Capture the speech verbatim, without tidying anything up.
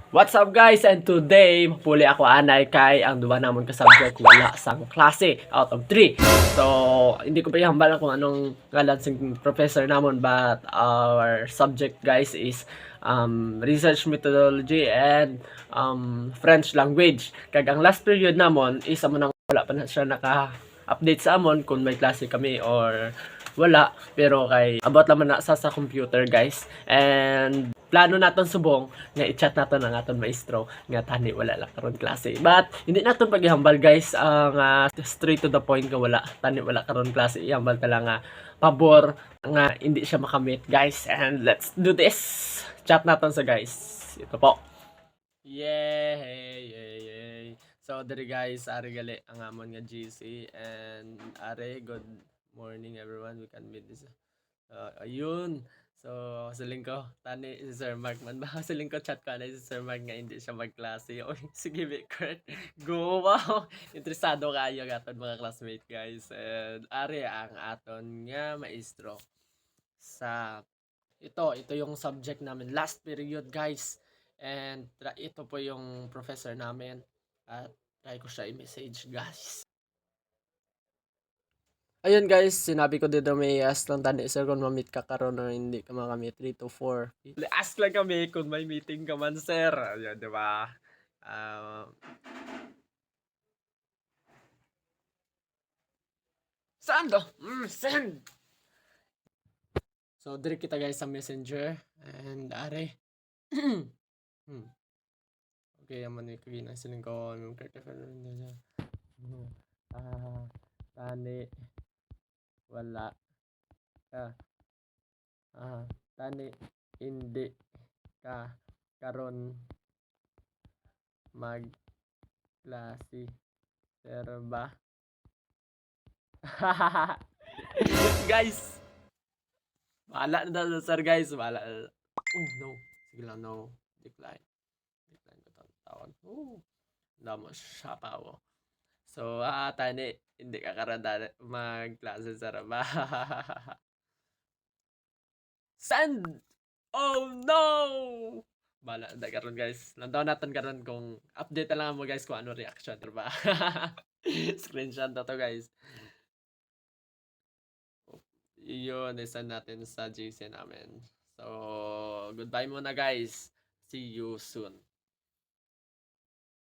What's up, guys? And today, mapuli ako anay kay ang duwa namon ka subject wala sang klase out of three. So, hindi ko pa ihambal kung anong ngalan sing professor namon, but our subject, guys, is um, research methodology and um, French language. Kag ang last period namon is amo nang wala pa na siya naka-update sa amon kung may klase kami or wala. Pero kay about naman na sa, sa computer, guys. And plano naton subong nga i-chat naton ang aton maestro nga tani wala lang karon klase. But hindi naton pagihambal, guys, ang ah, straight to the point nga wala, tani wala karon klase. Ihambal ta lang nga pabor nga hindi siya makamit, guys. And let's do this. Chat naton sa, guys. Ito po. Yay! Yay! Yay! So, diri, guys, ari gali ang amon nga G C. And ari, good morning, everyone. We can meet this. Uh, ayun. So, siling ko, tani si Sir Mark man ba? Siling ko, chat ko na si Sir Mark nga hindi siya magklase. Oy, sige, be, Kurt. Go, wow! Interesado kayo ang aton mga classmate, guys. And ari ang aton nga maestro sa ito, ito yung subject namin last period, guys. And tra- ito po yung professor namin. At try ko siya i-message, guys. Ayun, guys, sinabi ko dito may ask lang tani, sir, kung ma-meet ka karon o hindi ka makamit three to four. Ask lang kami kung may meeting ka man, sir. Ayun, di ba? Ah, saan to? Mm, send! So, diri kita, guys, sa messenger. And, are. Hmm. Okay, amo ni kagina siling ko, yung Kurt F R. Ah, tani, wala ka. Ah, tani, hindi ka karon mag klase, sir ba? Guys, bahala na daw, sir, guys. Bahala na. Oh, no. Sige lang, no. Decline. Decline ko tawag. Oh, damo siya pa, oh. So, ah, tani, hindi ka karon dali magklase, sir ba? Send! Oh, no! Bala na karon, guys. Lantaw natin karon kung update na lang mo, guys, kung ano reaction, diba? Screenshot na to, guys. Yun, isa natin sa G C namin. So, goodbye muna, guys. See you soon.